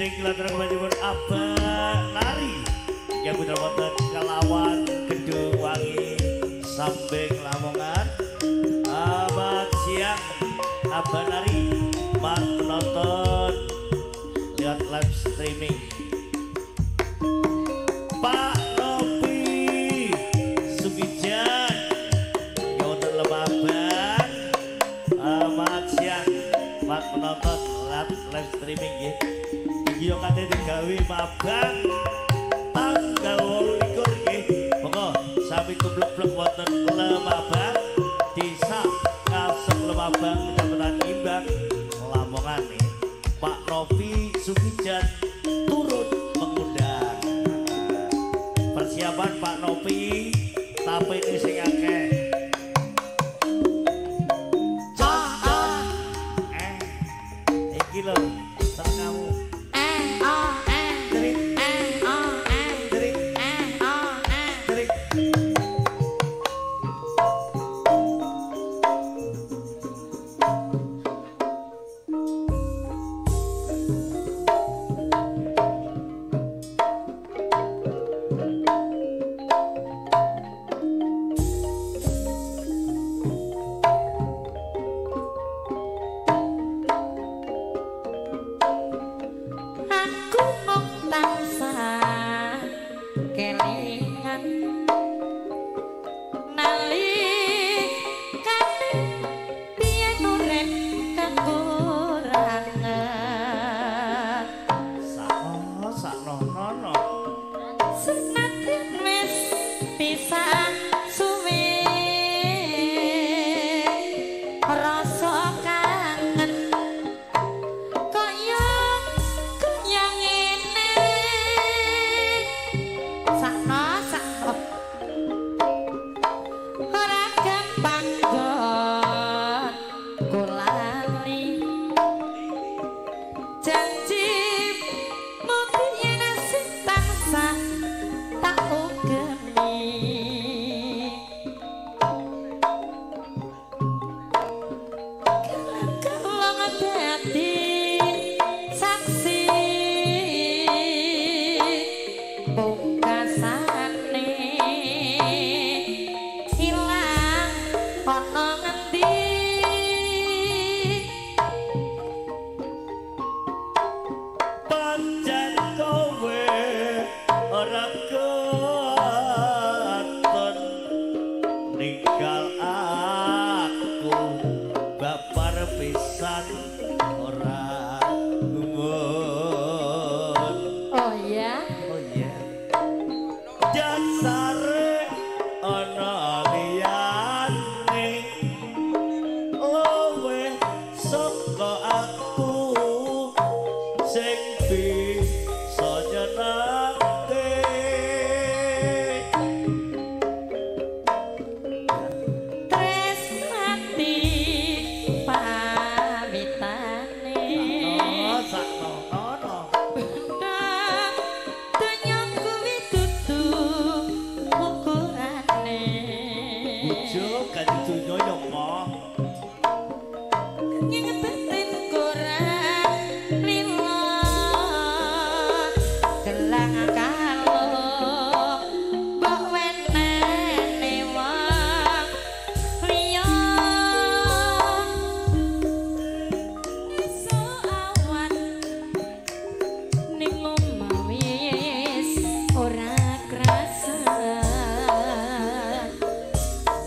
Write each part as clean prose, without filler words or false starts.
Niki latar kemajuan Abah Nari yang putra wonten Kelawan Kedungwangi Sambeng Lamongan. Selamat siang Abah Nari, mat penonton lihat live streaming. Pak Novi Sugijan yang wonten Lemabang. Selamat siang mat penonton live streaming nggih. Iki yo kate digawe mabang tanggal 28 nggih. Monggo sami tumblek-blek wonten Lemabang, Desa Ngasem Lemabang, Kecamatan Ngimbang, Lamongan nih. Pak Novi Sugijan turut mengundang. Persiapan Pak Novi tapene sing akeh. Iki lho, kamu.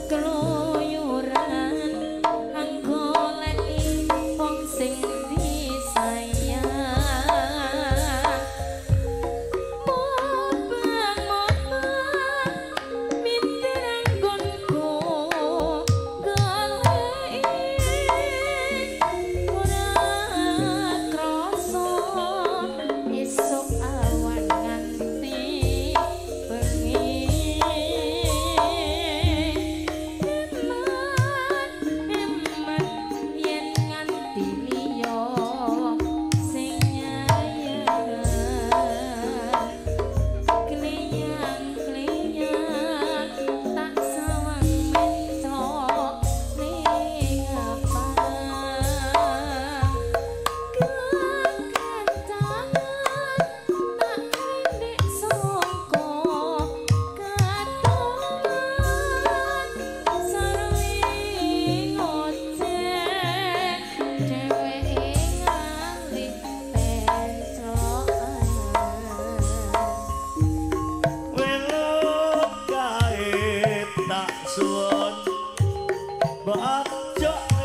Keluyuran Mbok aja.